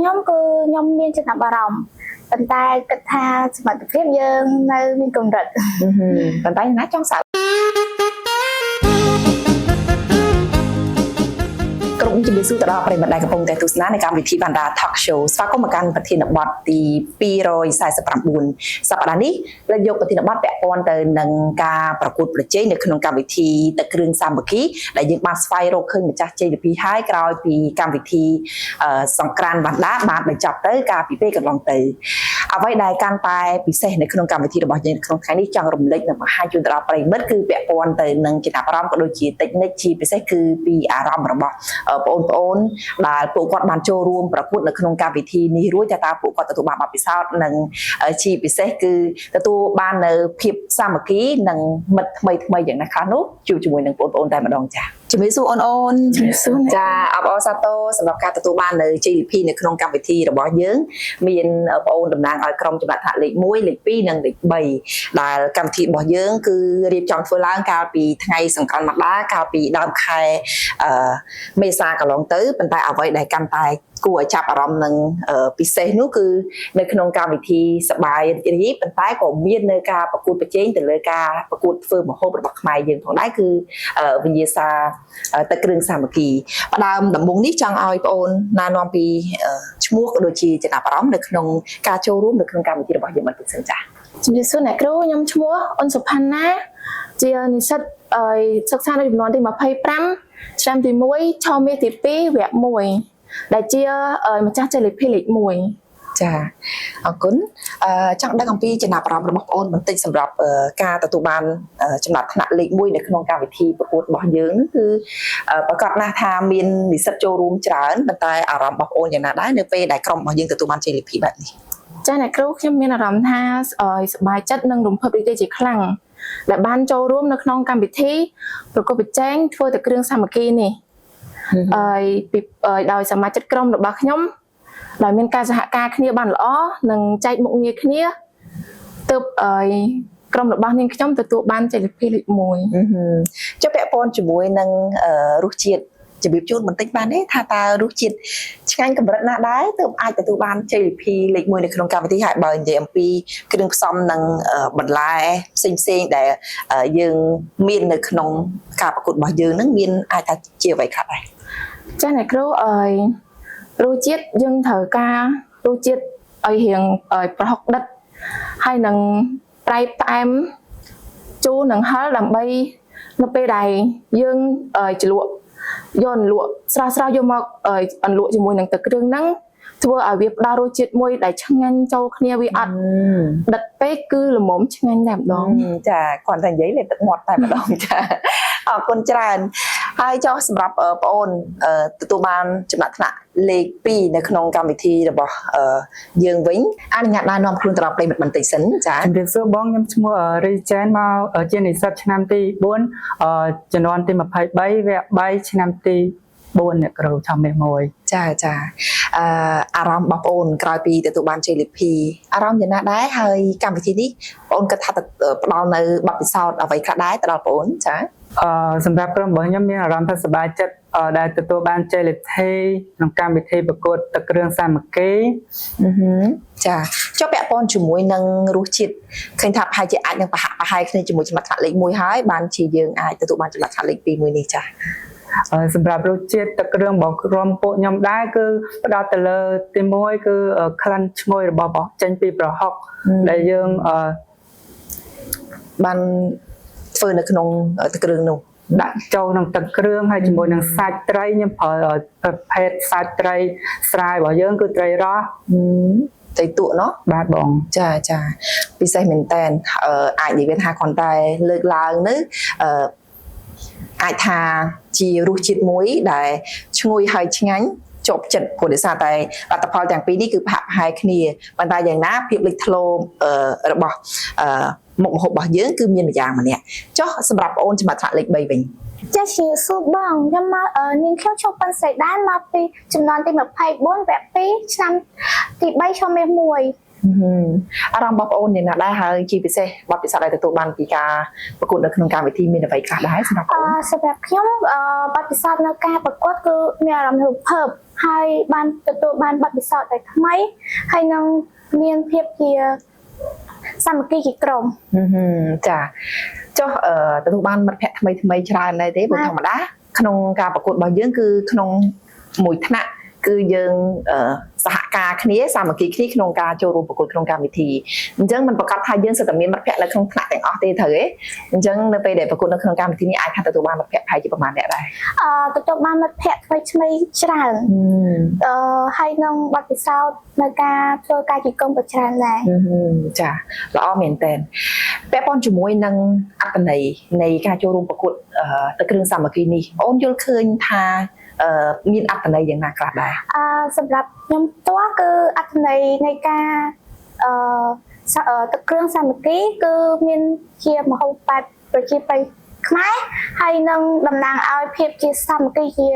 ខ្ញុំគឺខ្ញុំមានចំណាប់អារម្មណ៍ប៉ុន្តែគិតថាសមត្ថភាពយើងនៅមានកម្រិត ប៉ុន្តែណាចង់សាកក្រុមជំរាបសួរទៅដល់ប្រិយមិត្តដែលកំពុងតែទស្សនានៃកម្មវិធី Vanda Talk Show ស្វាគមន៍មកកាន់ប្រធានបទទី249សប្តាហ៍នេះលើកយកប្រធានបទពាក់ព័ន្ធទៅនឹងការប្រកួតប្រជែងនៅក្នុងកម្មវិធីទឹកគ្រឿងសាមគ្គីដែលយើងបានស្វែងរកឃើញម្ចាស់ជ័យលាភីហើយក្រោយពីកម្មវិធីសង្ក្រាន Vanda បានបញ្ចប់ទៅកាលពីពេលកន្លងទៅអ្វីដែលកាន់តែពិសេសនៅក្នុងកម្មវិធីរបស់យើងក្នុងថ្ងៃនេះចង់រំលេចនិងបង្ហាញជូនទៅដល់ប្រិយមិត្តគឺពាក់ព័ន្ធទៅនឹងចំណាប់អារម្មណ៍ក៏ដូចជា technique ជាពិសេសគឺពីអារម្មណ៍របស់បងប្អូនដែលពួកគាត់បានចូលរួមប្រកួតនៅក្នុងកម្មវិធីនេះរួចតើតើពួកគាត់ទទួលបានបទពិសោធន៍និងជាពិសេសគឺទទួលបាននៅភាពសាមគ្គីនិងមិត្តថ្មីថ្មីយ៉ាងណាខ្លះនោះជួបជាមួយនឹងបងប្អូនតែម្ដងចា៎ជំរាបសួរអូនអូន ជំរាបសួរអ្នក ចាអបអរសាទរសម្រាប់ការទទួលបាននៅជ័យលាភីនៅក្នុងកម្មវិធីរបស់យើងមានបងអូនតំណាងឲ្យក្រុមចំណាត់ថ្នាក់លេខ1លេខ2និងលេខ3ដែលកម្មវិធីរបស់យើងគឺរៀបចំធ្វើឡើងកាលពីថ្ងៃសង្ក្រាន្តមដាកាលពីដើមខែអឺមេសាកន្លងទៅប៉ុន្តែអ្វីដែលកាន់តែគួរឲ្យចាប់អារម្មណ៍និងពិសេសនោះគឺនៅក្នុងកម្មវិធីសប្បាយរីករាយប៉ុន្តែក៏មាននៅការប្រកួតប្រជែងទៅលើការប្រកួតធ្វើម្ហូបរបស់ខ្មែរយើងផងដែរគឺវិញ្ញាសាទឹកគ្រឿងសាមគ្គីផ្ដើមដំបូងនេះចង់ឲ្យបងអូនណែនាំពីឈ្មោះក៏ដូចជាចំណាប់អារម្មណ៍នៅក្នុងការចូលរួមនៅក្នុងកម្មវិធីរបស់យើងបន្តិចសិនចា៎ ជំរាបសួរអ្នកគ្រូខ្ញុំឈ្មោះអ៊ុនសុផាន់ណាជានិស្សិតសិក្សានៅជំនាន់ទី25ឆ្នាំទី1ឆមាសទី2វគ្គ1ដែលជាម្ចាស់ជ័យលាភីលេខ1 ចាអរគុណអឺចង់ដឹងអំពីចំណាប់អារម្មណ៍របស់បងអូនបន្តិចសម្រាប់ការទទួលបានចំណាត់ថ្នាក់លេខ1នៅក្នុងកម្មវិធីប្រកួតរបស់យើងនោះគឺប្រកាសណាស់ថាមាននិស្សិតចូលរួមច្រើនប៉ុន្តែអារម្មណ៍របស់បងអូនយ៉ាងណាដែរនៅពេលដែលក្រុមរបស់យើងទទួលបានជ័យលាភីបែបនេះ ចាអ្នកគ្រូខ្ញុំមានអារម្មណ៍ថាសប្បាយចិត្តនិងរំភើបរីករាយជាខ្លាំងដែលបានចូលរួមនៅក្នុងកម្មវិធីប្រកួតប្រជែងធ្វើតែគ្រឿងសាមគ្គីនេះហើយពីដោយសមាជិកក្រុមរបស់ខ្ញុំដោយមានការសហការគ្នាបានល្អនិងចែកមុខងារគ្នាទើបឲ្យក្រុមរបស់នាងខ្ញុំទទួលបានជ័យលាភីលេខ1 ចុះពាក់ព័ន្ធជាមួយនឹងរសជាតិជំរាបជូនបន្តិចបានទេថាតើរសជាតិឆ្ងាញ់កម្រិតណាដែរទើបអាចទទួលបានជ័យលាភីលេខ1នៅក្នុងកម្មវិធីហើយបើនិយាយអំពីគ្រឿងផ្សំនិងបន្លែផ្សេងផ្សេងដែលយើងមាននៅក្នុងការប្រកួតរបស់យើងនឹងមានអាចថាជាអ្វីខ្លះដែរ ចាអ្នកគ្រូអើយរសជាតិយើងត្រូវការរសជាតិឲ្យរៀងឲ្យប្រហុកដិតហើយនឹងប្រៃផ្អែមជូរនិងហឹរដើម្បីនៅពេលដែលយើងជ្រលក់យកអន្លក់ស្រស់ស្រស់យកមកអន្លក់ជាមួយនឹងទឹកគ្រឿងហ្នឹងធ្វើឲ្យវាផ្ដល់រសជាតិមួយដែលឆ្ងាញ់ចូលគ្នាវាអត់ដិតពេកគឺល្មមឆ្ងាញ់តែម្ដង ចាគ្រាន់តែនិយាយលេទឹកមាត់តែម្ដងចាអរគុណច្រើនហើយចុះសម្រាប់បងអូនទទួលបានចំណាត់ថ្នាក់លេខ2នៅក្នុងកម្មវិធីរបស់យើងវិញអនុញ្ញាតណែនាំខ្លួនទៅដល់ប្រិយមិត្តបន្តិចសិនចា ជំរាបសួរបងខ្ញុំឈ្មោះរីចែនមកជានិស្សិតឆ្នាំទី4ជំនាន់ទី23វគ្គ3ឆ្នាំទី4អ្នកគ្រូឆមាស1 ចាចាអឺអារម្មណ៍របស់បងអូនក្រោយពីទទួលបានជ័យលាភីអារម្មណ៍យ៉ាងណាដែរហើយកម្មវិធីនេះបងអូនគិតថាផ្ដល់នៅបទពិសោធន៍អ្វីខ្លះដែរទៅដល់បងអូនចា អឺសម្រាប់ក្រុមរបស់ខ្ញុំមានអារម្មណ៍ថាសប្បាយចិត្តដែលទទួលបានជ័យលាភីក្នុងកម្មវិធីប្រកួតទឹកគ្រឿងសាមគ្គី ចាចុះពាក់ព័ន្ធជាមួយនឹងរសជាតិឃើញថាប្រហែលជាអាចនឹងប្រហាក់ប្រហែលគ្នាជាមួយចំណាត់ថ្នាក់លេខ1ហើយបានជាយើងអាចទទួលបានចំណាត់ថ្នាក់លេខ2មួយនេះចា សម្រាប់រសជាតិទឹកគ្រឿងរបស់ក្រុមពួកខ្ញុំដែរគឺផ្ដោតទៅលើទី1គឺក្លិនឈ្ងុយរបស់ចេញពីប្រហុកដែលយើង បានធ្វើនៅក្នុងទឹកគ្រឿងនោះ ដាក់ចូលក្នុងទឹកគ្រឿងហើយជាមួយនឹងសាច់ត្រីខ្ញុំប្រើប្រភេទសាច់ត្រីស្រែរបស់យើងគឺត្រីរ៉ស់ ត្រីទក់ណោះ បាទបង ចាចាពិសេសមែនតើអាចនិយាយថាគ្រាន់តែលើកឡើងនៅអឺអាចថាជារសជាតិមួយដែលឈ្ងុយហើយឆ្ងាញ់ជាប់ចិត្តព្រោះដោយសារតែលទ្ធផលទាំងពីរនេះគឺប្រហាក់ប្រហែលគ្នាប៉ុន្តែយ៉ាងណាភាពលេចធ្លោរបស់មុខម្ហូបរបស់យើងគឺមានម្យ៉ាងម្នាក់ចុះសម្រាប់បងអូនចំណាត់ថ្នាក់លេខ3វិញ ចាជំរាបសួរបងខ្ញុំមកនាងខ្ញុំឈ្មោះប៉ិនស្រីដានមកពីជំនាន់ទី24វគ្គ2ឆ្នាំទី3ឆមាស1 អារម្មណ៍របស់ប្អូនយ៉ាងណាដែរហើយជាពិសេសបទពិសោធន៍ដែលទទួលបានពីការប្រកួតនៅក្នុងកម្មវិធីមានអ្វីខ្លះដែរសម្រាប់ប្ អឺ អូន សម្រាប់ខ្ញុំអឺបទពិសោធន៍នៅការប្រកួតគឺមានអារម្មណ៍រំភើបហើយបានទទួលបានបទពិសោធន៍ដែលថ្មីហើយនឹងមានភាពជាសាមគ្គីជាក្រុម ចាចុះអឺទទួលបានមិត្តភ័ក្តិថ្មីថ្មីច្រើនដែរទេព្រោះធម្មតាក្នុងការប្រកួតរបស់យើងគឺក្នុងមួយថ្នាក់គឺយើងអឺសហការគ្នាសាមគ្គីគ្នាក្នុងការចូលរួមប្រកួតក្នុងកម្មវិធីអញ្ចឹងมันប្រកាសថាយើងសិតតែមានមិត្តភ័ក្តិនៅក្នុងថ្នាក់ទាំងអស់ទេត្រូវទេអញ្ចឹងនៅពេលដែលប្រកួតនៅក្នុងកម្មវិធីនេះអាចថាទទួលបានមិត្តភ័ក្តិប្រហែលជាប្រហែលអ្នកដែរ អឺទទួលបានមិត្តភ័ក្តិថ្មីថ្មីច្រើនអឺហើយនឹងបទពិសោធន៍នៅការធ្វើការជាក្រុមក៏ច្រើនដែរ ចាល្អមែនតើពាក់ព័ន្ធជាមួយនឹងអត្ថន័យនៃការចូលរួមប្រកួតអឺទឹកគ្រឿងសាមគ្គីនេះអូនយល់ឃើញថាអឺមានអត្ថន័យយ៉ាងណាខ្លះដែរ អឺសម្រាប់ខ្ញុំផ្ទាល់គឺអត្ថន័យនៃការអឺសអឺទឹកគ្រឿងសាមគ្គីគឺមានជាមហូបបែបប្រជាប្រិយខ្មែរហើយនឹងតំណាងឲ្យភាពជាសាមគ្គីជា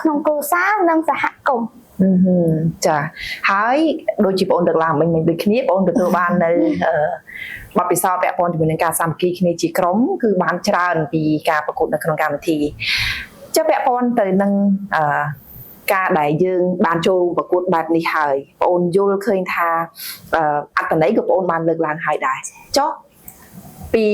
ក្នុងគ្រួសារនិងសហគមន៍ ចាហើយដូចជាបងអូនលើកឡើងមិញមិញដូចគ្នាបងអូនទទួលបាននៅអឺបទពិសោធន៍ពាក់ព័ន្ធជាមួយនឹងការសាមគ្គីគ្នាជាក្រុមគឺបានច្រើនពីការប្រកួតនៅក្នុងកម្មវិធីចុះពាក់ព័ន្ធទៅនឹងអឺការដែលយើងបានចូលរួមប្រកួតបែបនេះហើយបងអូនយល់ឃើញថាអឺអត្ថន័យក៏បងអូនបានលើកឡើងហើយដែរចុះពី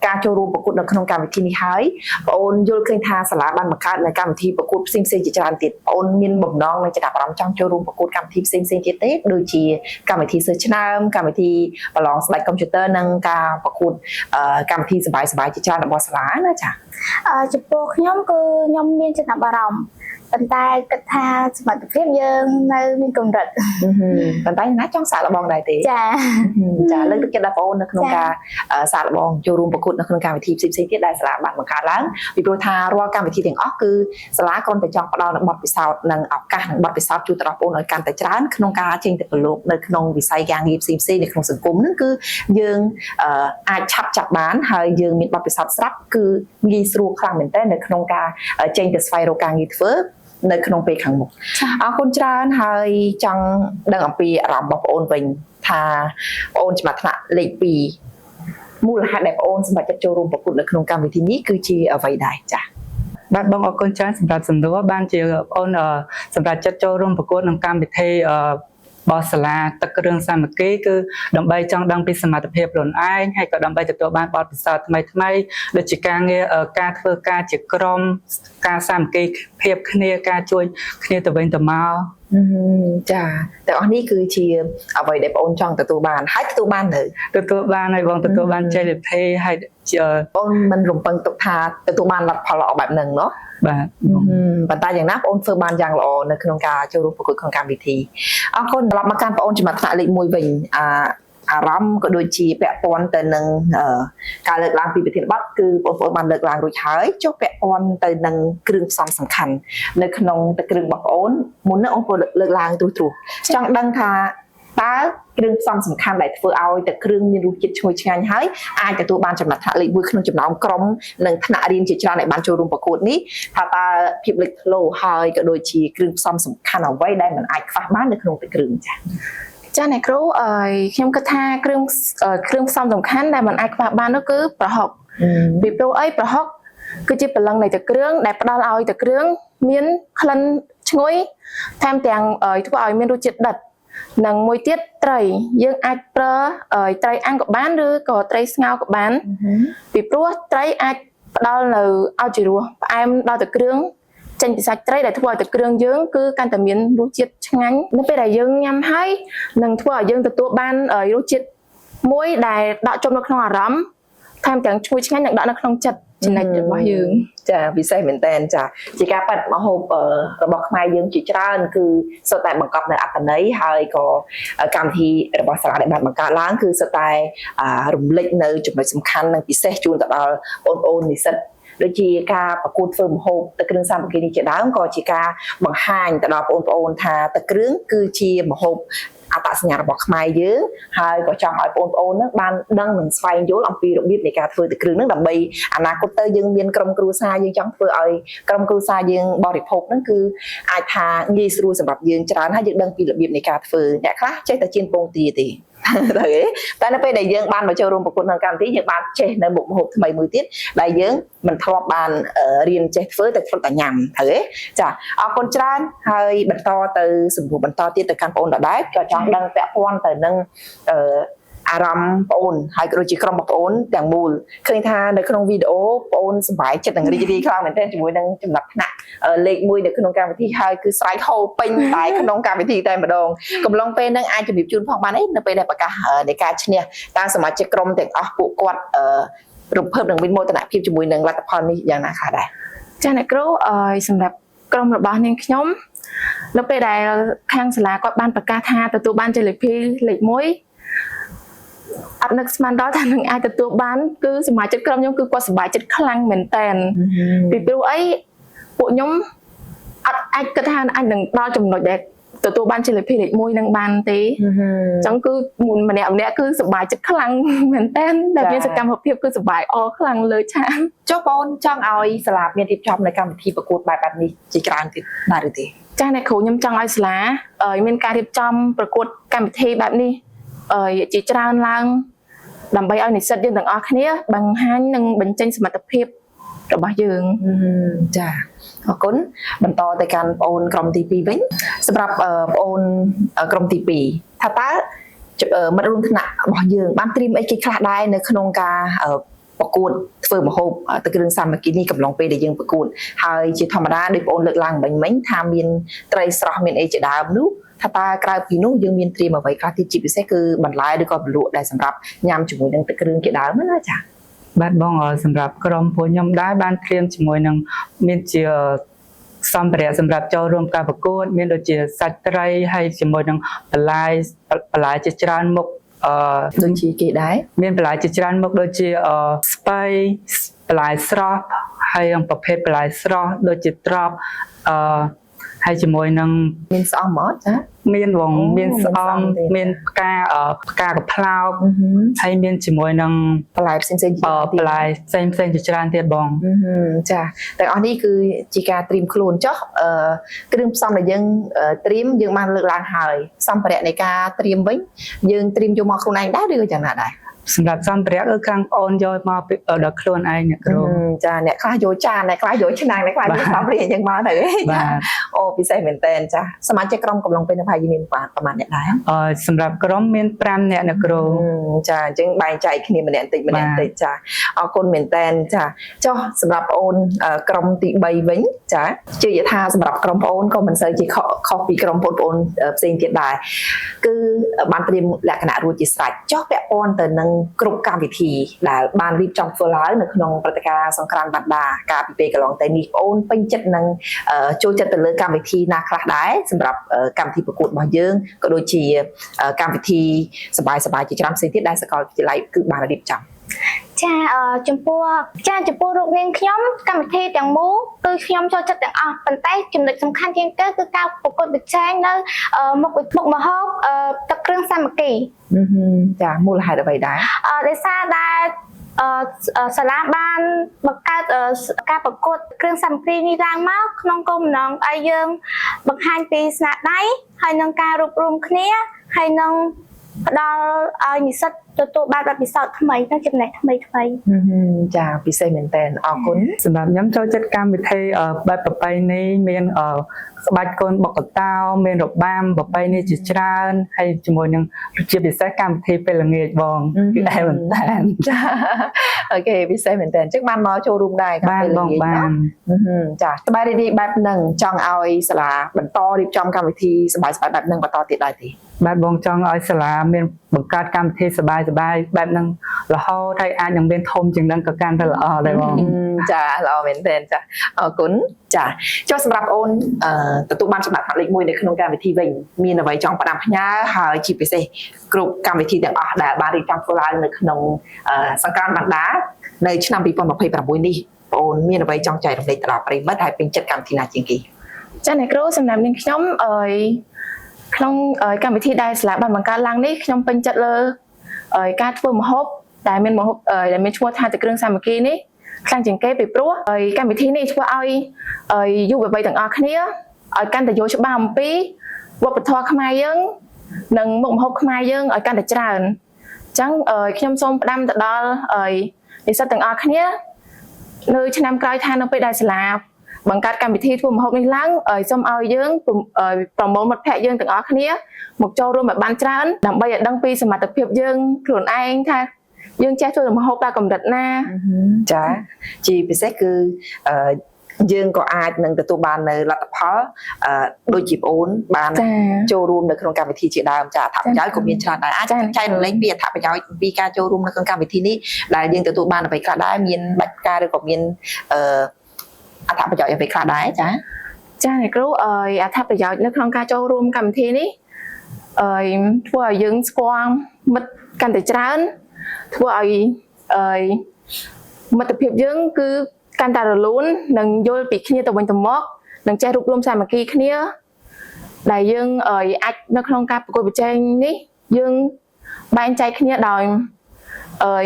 ការចូលរួមប្រកួតនៅក្នុងកម្មវិធីនេះហើយ បងអូនយល់ឃើញថាសាលាបានបង្កើតនៅកម្មវិធីប្រកួតផ្សេងៗជាច្រើនទៀតបងអូនមានបំណងនិងចំណាប់អារម្មណ៍ចង់ចូលរួមប្រកួតកម្មវិធីផ្សេងៗទៀតទេដូចជាកម្មវិធីសើឆ្នើមកម្មវិធីប្រឡងស្បែកកុំព្យូទ័រនិងការប្រកួតអឺកម្មវិធីសប្បាយៗជាច្រើនរបស់សាលាណាចា៎ អឺចំពោះខ្ញុំគឺខ្ញុំមានចំណាប់អារម្មណ៍ប៉ុន្តែគិតថាសមត្ថភាពយើងនៅមានកម្រិត ប៉ុន្តែណាចង់សាកល្បងដែរទេ ចា ចាលើកទឹកចិត្តដល់បងអូននៅក្នុង ចា ការអឺសាកល្បងចូលរួមប្រកួតនៅក្នុងកម្មវិធីផ្សេងៗទៀតដែលសាលាបានបង្កើតឡើងពីព្រោះថារាល់កម្មវិធីទាំងអស់គឺសាលាគ្រាន់តែចង់ផ្ដល់នូវបទពិសោធន៍និងឱកាសនិងបទពិសោធន៍ជូនទៅដល់បងអូនឲ្យកាន់តែច្រើនក្នុងការចេញទៅប្រឡូកនៅក្នុងវិស័យការងារផ្សេងៗនៅក្នុងសង្គមហ្នឹងគឺយើងអឺអាចឆាប់ចាប់បានហើយយើងមានបទពិសោធន៍ស្រាប់គឺងាយស្រួលខ្លាំងមែនទែននៅក្នុងការចេញទៅស្វែងរកការងារធ្វើនៅក្នុងពេលខាងមុខអរគុណច្រើនហើយចង់ដឹងអំពីអារម្មណ៍របស់បងអូនវិញថា បងអូនចំណាត់ថ្នាក់លេខ2មូលហេតុដែលបងអូនសម្រេចចិត្តចូលរួមប្រកួតនៅក្នុងកម្មវិធីនេះគឺជាអ្វីដែរចា៎ បាទបងអរគុណច្រើនសម្រាប់សំណួរបានជាបងអូនសម្រាប់ចិត្តចូលរួមប្រកួតក្នុងកម្មវិធីរបស់សាលាទឹកគ្រឿងសាមគ្គីគឺដើម្បីចង់ដឹងពីសមត្ថភាពខ្លួនឯងហើយក៏ដើម្បីទទួលបានបទពិសោធន៍ថ្មីថ្មីៗដូចជាការងារការធ្វើការជាក្រុមការសាមគ្គីភាពគ្នាការជួយគ្នាទៅវិញទៅមក ចាទាំងអស់នេះគឺជាអ្វីដែលបងអូនចង់ទទួលបានហើយទទួលបាននៅ ទទួលបានហើយបងទទួលបានជ័យលាភីហើយជា បងអូនមិនរំពឹងទុកថាទទួលបានលទ្ធផលល្អបែបហ្នឹងណោះ បាទ ប៉ុន្តែយ៉ាងណាបងអូនធ្វើបានយ៉ាងល្អនៅក្នុងការចូលរួមប្រកួតក្នុងកម្មវិធីអរគុណត្រឡប់មកកាន់បងអូនចំណាត់ថ្នាក់លេខ1វិញអាអារម្មណ៍ក៏ដូចជាពាក់ព័ន្ធទៅនឹងអឺការលើកឡើងពីប្រធានបទគឺបងប្អូនបានលើកឡើងរួចហើយចុះពាក់ព័ន្ធទៅនឹងគ្រឿងផ្សំសំខាន់នៅក្នុងទឹកគ្រឿងរបស់បងអូនមុននេះបងប្អូនលើកឡើងត្រួសត្រាសចង់ដឹងថាតើគ្រឿងផ្សំសំខាន់ដែលធ្វើឲ្យទឹកគ្រឿងមានរសជាតិឈ្ងុយឆ្ងាញ់ហើយអាចទទួលបានចំណាត់ថ្នាក់លេខ1ក្នុងចំណោមក្រុមនិងថ្នាក់រៀនជាច្រើនដែលបានចូលរួមប្រកួតនេះថាតើភាពលេចធ្លោហើយក៏ដូចជាគ្រឿងផ្សំសំខាន់អ្វីដែលមិនអាចខ្វះបាននៅក្នុងទឹកគ្រឿងចា៎ ចាអ្នកគ្រូអើយខ្ញុំគិតថាគ្រឿងគ្រឿងផ្សំសំខាន់ដែលមិនអាចខ្វះបាននោះគឺប្រហុកពីព្រោះអីប្រហុកគឺជាព្រលឹងនៃទឹកគ្រឿងដែលផ្ដល់ឲ្យទឹកគ្រឿងមានក្លិនឈ្ងុយថែមទាំងអើយធ្វើឲ្យមានរសជាតិដិតនិងមួយទៀតត្រីយើងអាចប្រើអើយត្រីអាំងក៏បានឬក៏ត្រីស្ងោរក៏បានពីព្រោះត្រីអាចផ្ដល់នៅឲ្យជារសផ្អែមដល់ទឹកគ្រឿងចេញពីសាច់ត្រីដែលធ្វើឲ្យទឹកគ្រឿងយើងគឺកាន់តែមានរសជាតិឆ្ងាញ់នៅពេលដែលយើងញ៉ាំហើយនឹងធ្វើឲ្យយើងទទួលបានរសជាតិមួយដែលដក់ជុំនៅក្នុងអារម្មណ៍ថែមទាំងឈ្ងុយឆ្ងាញ់និងដក់នៅក្នុងចិត្តចំណិចរបស់យើង ចាពិសេសមែនតើចាជាការប៉ັດមហូបរបស់ខ្មែរយើងជាច្រើនគឺសុទ្ធតែបង្កប់នៅអត្ថន័យហើយក៏កម្មវិធីរបស់សាលាដែលបានបង្កើតឡើងគឺសុទ្ធតែរំលេចនៅចំណុចសំខាន់និងពិសេសជូនទៅដល់បងប្អូននិស្សិតដូចជាការប្រកួតធ្វើម្ហូបទឹកគ្រឿងសាមគ្គីនេះជាដើមក៏ជាការបង្ហាញទៅដល់បងប្អូនថាទឹកគ្រឿងគឺជាម្ហូបអត្តសញ្ញាណរបស់ខ្មែរយើងហើយក៏ចង់ឲ្យបងប្អូននឹងបានដឹងនិងស្វែងយល់អំពីរបៀបនៃការធ្វើទឹកគ្រឿងនឹងដើម្បីអនាគតទៅយើងមានក្រុមគ្រួសារយើងចង់ធ្វើឲ្យក្រុមគ្រួសារយើងបរិភោគហ្នឹងគឺអាចថាងាយស្រួលសម្រាប់យើងច្រើនហើយយើងដឹងពីរបៀបនៃការធ្វើអ្នកខ្លះចេះតែចៀនពងទាទេ ទៅទេតែនៅពេលដែលយើងបានមកចូលរួមប្រកួតក្នុងកម្មវិធីយើងបានចេះនៅមុខម្ហូបថ្មីមួយទៀតដែលយើងមិនធ្លាប់បានរៀនចេះធ្វើតែធ្លាប់តែញ៉ាំត្រូវទេចាអរគុណច្រើនហើយបន្តទៅសំណួរបន្តទៀតទៅកាន់បងអូនដដែលក៏ចង់ដឹងពាក់ព័ន្ធទៅនឹងអឺអារម្មណ៍បងអូនហើយក៏ដូចជាក្រុមបងប្អូនទាំងមូលឃើញថានៅក្នុងវីដេអូបងអូនសប្បាយចិត្តនិងរីករាយខ្លាំងមែនទែនជាមួយនឹងចំណាត់ថ្នាក់លេខ1នៅក្នុងកម្មវិធីហើយគឺស្រែកហូរពេញតែក្នុងកម្មវិធីតែម្ដងកំឡុងពេលហ្នឹងអាចជម្រាបជូនផងបានទេនៅពេលដែលប្រកាសនៃការឈ្នះតើសមាជិកក្រុមទាំងអស់ពួកគាត់រំភើបនិងមានមោទនភាពជាមួយនឹងលទ្ធផលនេះយ៉ាងណាខ្លះដែរ ចាអ្នកគ្រូអើយសម្រាប់ក្រុមរបស់នាងខ្ញុំនៅពេលដែលខាងសាលាគាត់បានប្រកាសថាទទួលបានជ័យលាភីលេខ1អត់នឹកស្មានដល់ថានឹងអាចទទួលបានគឺសមាជិកក្រុមខ្ញុំគឺគាត់សប្បាយចិត្តខ្លាំងមែនតើពីព្រោះអីពួកខ្ញុំអត់អាចគិតថាអាចនឹងដល់ចំណុចដែលទទួលបានជ័យលាភីលេខ1នឹងបានទេអញ្ចឹងគឺម្នាក់ម្នាក់គឺសប្បាយចិត្តខ្លាំងមែនតើដែលមានសកម្មភាពគឺសប្បាយអខ្លាំងលើឆាក ចុះបងអូនចង់ឲ្យសាលាមានរៀបចំនៅកម្មវិធីប្រកួតបែបនេះជាច្រើនទៀតដែរឬទេ ចាអ្នកគ្រូខ្ញុំចង់ឲ្យសាលាមានការរៀបចំប្រកួតកម្មវិធីបែបនេះជាច្រើនឡើងដើម្បីឲ្យនិស្សិតយើងទាំងអស់គ្នាបង្ហាញនិងបញ្ចេញសមត្ថភាពរបស់យើង ចាអរគុណបន្តទៅកាន់បងអូនក្រុមទី2វិញសម្រាប់បងអូនក្រុមទី2ថាតើមិត្តរួមថ្នាក់របស់យើងបានត្រៀមអីគេខ្លះដែរនៅក្នុងការប្រកួតធ្វើម្ហូបទឹកគ្រឿងសាមគ្គីនេះកំឡុងពេលដែលយើងប្រកួតហើយជាធម្មតាដូចបងអូនលើកឡើងមិញមិញថាមានត្រីស្រស់មានអីជាដើមនោះថាតើក្រៅពីនោះយើងមានត្រៀមអ្វីខ្លះទៀតជាពិសេសគឺបន្លែឬក៏បលក់ដែលសម្រាប់ញ៉ាំជាមួយនឹងទឹកគ្រឿងជាដើមណាចា បាទបងសម្រាប់ក្រុមពួកខ្ញុំដែរបានត្រៀមជាមួយនឹងមានជាសម្ភារៈសម្រាប់ចូលរួមការប្រកួតមានដូចជាសាច់ត្រីហើយជាមួយនឹងបន្លែបន្លែជាច្រើនមុខអឺ ដូចជាគេដែរ មានបន្លែជាច្រើនមុខដូចជាស្ពៃបន្លែស្រស់ហើយនឹងប្រភេទបន្លែស្រស់ដូចជាត្រប់អឺហើយជាមួយនឹង មានស្អំអត់ចា មានវងមានស្អំមានផ្កាផ្កាកប្លោកហើយមានជាមួយនឹង បន្លែផ្សេងៗ បន្លែផ្សេងផ្សេងជាច្រើនទៀតបង ចាទាំងអស់នេះគឺជាការត្រៀមខ្លួនចុះអឺគ្រឿងផ្សំដែលយើងត្រៀមយើងបានលើកឡើងហើយសម្ភារៈនៃការត្រៀមវិញយើងត្រៀមយកមកខ្លួនឯងដែរឬក៏យ៉ាងណាដែរ សម្រាប់សម្ភារៈគឺខាងបងអូនយកមកដល់ខ្លួនឯងអ្នកគ្រូ ចាអ្នកខ្លះយកចានអ្នកខ្លះយកឆ្នាំងអ្នកខ្លះយកសម្ភារៈអញ្ចឹងមកទៅ បាទ អូពិសេសមែនតើចាសមាជិកក្រុមកំឡុងពេលនេះប្រហែលជាមានប្រហែលអ្នកដែរ សម្រាប់ក្រុមមាន5នាក់អ្នកគ្រូ ចាអញ្ចឹងបែងចែកគ្នាម្នាក់បន្តិចម្នាក់បន្តិចចាអរគុណមែនតើចាចុះសម្រាប់អូនក្រុមទី3វិញចាជឿជាថាសម្រាប់ក្រុមបងអូនក៏មិនសូវជាខុសពីក្រុមបងប្អូនផ្សេងទៀតដែរគឺបានត្រៀមលក្ខណៈរួចជាស្រេចចុះពាក់ព័ន្ធទៅនឹងគ្រប់កម្មវិធីដែលបានរៀបចំធ្វើឡើងនៅក្នុងព្រឹត្តិការណ៍សង្ក្រាន្តវណ្ណដាកាលពីពេលកន្លងទៅនេះបងអូនពេញចិត្តនឹងចូលចិត្តទៅលើកម្មវិធីណាខ្លះដែរសម្រាប់កម្មវិធីប្រកួតរបស់យើងក៏ដូចជាកម្មវិធីសប្បាយសប្បាយជាច្រើនផ្សេងទៀតដែលសាកលវិទ្យាល័យគឺបានរៀបចំ ចាចំពោះចាចំពោះរូបនាងខ្ញុំកម្មវិធីទាំងមូលគឺខ្ញុំចូលចិត្តទាំងអស់ប៉ុន្តែចំណុចសំខាន់ជាងគេគឺការប្រកួតប្រជែងនៅមុខមុខម្ហូបទឹកគ្រឿងសាមគ្គី ចាមូលហេតុអ្វីដែរ ដោយសារដែលសាលាបានបង្កើតការប្រកួតគ្រឿងសាមគ្គីនេះឡើងមកក្នុងគោលបំណងឲ្យយើងបង្ហាញពីស្នាដៃហើយនឹងការរួបរวมគ្នាហើយនឹងផ្ដល់ឲ្យនិស្សិតទទួលបានបទពិសោធន៍ថ្មីនិងចំណេះថ្មីថ្មី ចាពិសេសមែនតើអរគុណ សម្រាប់ខ្ញុំចូលចិត្តកម្មវិធីបែបប្រពៃណីមានក្បាច់កូនបុកតោមានរបាំប្រពៃណីជាច្រើនហើយជាមួយនឹងជាពិសេសកម្មវិធីពេលល្ងាចបងគឺដែរមែនតើ ចាអូខេពិសេសមែនតើអញ្ចឹងបានមកចូលរួមដែរ បានបងបាន ចាសប្បាយរីករាយបែបហ្នឹងចង់ឲ្យសាលាបន្តរៀបចំកម្មវិធីសប្បាយៗបែបហ្នឹងបន្តទៀតដែរទេ បាទបងចង់ឲ្យសាលាមានបង្កើតកម្មវិធីសប្បាយសប្បាយបែបហ្នឹងរហូតហើយអាចនឹងមានធំជាងហ្នឹងក៏កាន់តែល្អដែរបង ចាល្អមែនទែនចាអរគុណចាចុះសម្រាប់អូនទទួលបានចំណាត់ថ្នាក់លេខ1នៅក្នុងកម្មវិធីវិញមានអ្វីចង់ផ្ដាំផ្ញើហើយជាពិសេសគ្រប់កម្មវិធីទាំងអស់ដែលបានរៀបចំធ្វើឡើងនៅក្នុងសង្ក្រាន្តវណ្ណដានៅឆ្នាំ2026នេះបងអូនមានអ្វីចង់ចែករំលែកទៅដល់ប្រិយមិត្តហើយពេញចិត្តកម្មវិធីណាជាងគេ ចាអ្នកគ្រូសម្រាប់នាងខ្ញុំអើយក្នុងកម្មវិធីដែលសាលាបានបង្កើតឡើងនេះខ្ញុំពេញចិត្តលើការធ្វើម្ហូបដែលមានម្ហូបដែលមានឈ្មោះថាទឹកគ្រឿងសាមគ្គីនេះខ្លាំងជាងគេពីព្រោះកម្មវិធីនេះធ្វើឲ្យយុវវ័យទាំងអស់គ្នាឲ្យកាន់តែយល់ច្បាស់អំពីវប្បធម៌ខ្មែរយើង និងមុខម្ហូបខ្មែរយើងឲ្យកាន់តែច្រើនអញ្ចឹងអឺខ្ញុំសូមផ្ដាំទៅដល់អឺនិស្សិតទាំងអស់គ្នានៅឆ្នាំក្រោយថានៅពេលដែលសាលាបង្កើតកម្មវិធីធ្វើម្ហូបនេះឡើងអឺសូមឲ្យយើងប្រមូលមិត្តភ័ក្តិយើងទាំងអស់គ្នាមកចូលរួមឲ្យបានច្រើនដើម្បីឲ្យដឹងពីសមត្ថភាពយើងខ្លួនឯងថាយើងចេះធ្វើម្ហូបដល់កម្រិតណា ចាជាពិសេសគឺអឺយើងក៏អាចនឹងទទួលបាននៅលទ្ធផលអឺដូចជាប្អូនបាន ចា ចូលរួមនៅក្នុងកម្មវិធីជាដើមចាអត្ថប្រយោជន៍ក៏មានច្រើនដែរអាច ចា ចែករំលែកពីអត្ថប្រយោជន៍ពីការចូលរួមនៅក្នុងកម្មវិធីនេះដែលយើងទទួលបានអ្វីខ្លះដែរមានបាច់ផ្កាឬក៏មានអឺអត្ថប្រយោជន៍អ្វីខ្លះដែរចា ចាអ្នកគ្រូអើយអត្ថប្រយោជន៍នៅក្នុងការចូលរួមកម្មវិធីនេះអើយធ្វើឲ្យយើងស្គាល់មិត្តកាន់តែច្រើនធ្វើឲ្យអើយមិត្តភាពយើងគឺកាន់តែរលូននិងយល់ពីគ្នាទៅវិញទៅមកនិងចេះរួបរวมសាមគ្គីគ្នាដែលយើងអើយអាចនៅក្នុងការប្រកួតប្រជែងនេះយើងបែងចែកគ្នាដោយអើយ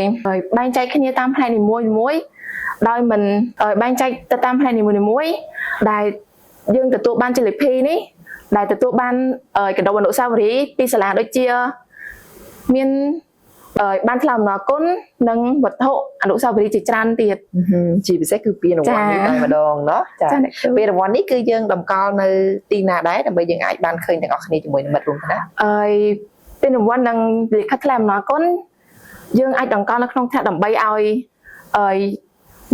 បែងចែកគ្នាតាមផ្នែកនីមួយៗដោយមិនអើយបែងចែកទៅតាមផ្នែកនីមួយៗដែល យើងទទួលបានជលិភីនេះដែលទទួលបានអឺកណ្ដុំអនុស្សាវរីយ៍ពីសាលាដូចជាមានអឺបានថ្លែងអំណរគុណនិងវត្ថុអនុស្សាវរីយ៍ជាច្រើនទៀត ជាពិសេសគឺពានរង្វាន់នេះតែម្ដងเนาะចា ចាអ្នកគ្រូ ពានរង្វាន់នេះគឺយើងតម្កល់នៅទីណាដែរដើម្បីយើងអាចបានឃើញទាំងអស់គ្នាជាមួយនឹងមិត្តរួមថ្នាក់ អឺពានរង្វាន់និងលិខិតថ្លែងអំណរគុណយើងអាចតម្កល់នៅក្នុងថ្នាក់ដើម្បីឲ្យអឺ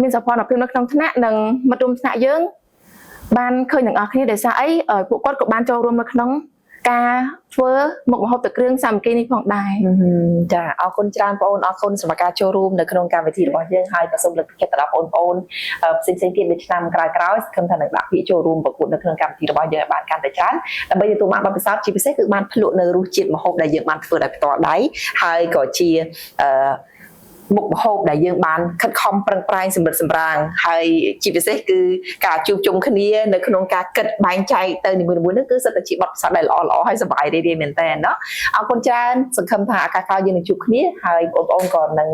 មានសោភ័ណភាពនៅក្នុងថ្នាក់និងមិត្តរួមថ្នាក់យើងបានឃើញទាំងអស់គ្នាដោយសារអីអឺពួកគាត់ក៏បានចូលរួមនៅក្នុងការធ្វើមុខម្ហូបទឹកគ្រឿងសាមគ្គីនេះផងដែរ ចាអរគុណច្រើនបងអូនអរគុណសម្រាប់ការចូលរួមនៅក្នុងកម្មវិធីរបស់យើងហើយក៏សូមលើកទឹកចិត្តទៅដល់បងប្អូនផ្សេងៗទៀតនៅឆ្នាំក្រោយៗសង្ឃឹមថានឹងដាក់ពាក្យចូលរួមប្រកួតនៅក្នុងកម្មវិធីរបស់យើងឲ្យបានកាន់តែច្រើនដើម្បីទទួលបានបទពិសោធន៍ជាពិសេសគឺបានភ្លក់នៅរសជាតិម្ហូបដែលយើងបានធ្វើដោយផ្ទាល់ដៃហើយក៏ជាអឺមុខម្ហូបដែលយើងបានខិតខំប្រឹងប្រែងសម្រិតសម្រាំងហើយជាពិសេសគឺការជួបជុំគ្នានៅក្នុងការគិតបែងចែកទៅនីមួយៗនោះគឺសិតតែជាបទពិសោធន៍ដែលល្អៗហើយសប្បាយរីករាយមែនតើណោះអរគុណច្រើនសង្ឃឹមថាឱកាសក្រោយយើងនឹងជួបគ្នាហើយបងប្អូនក៏នឹង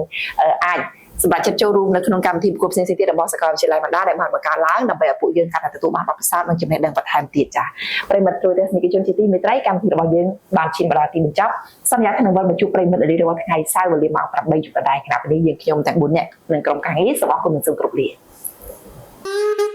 អាចសម្រាប់ចិត្តចូលរួមនៅក្នុងកម្មវិធីប្រកួតផ្សេងៗទៀតរបស់សាកលវិទ្យាល័យបណ្ដាដែលបានបង្កើតឡើងដើម្បីឲ្យពួកយើងកាន់តែទទួលបានបទពិសោធន៍និងចំណេះដឹងបន្ថែមទៀតចា៎ប្រិយមិត្តទូទស្សនិកជនជាទីមេត្រីកម្មវិធីរបស់យើងបានឈានមកដល់ទីបញ្ចប់សន្យាថានឹងវិលមកជួបប្រិយមិត្តរាល់ថ្ងៃសៅរ៍វេលាម៉ោង8យប់ដដែលខណៈពេលនេះយើងខ្ញុំទាំង4នាក់និងក្រុមការងារសូមអរគុណនិងសូមគោរពលា។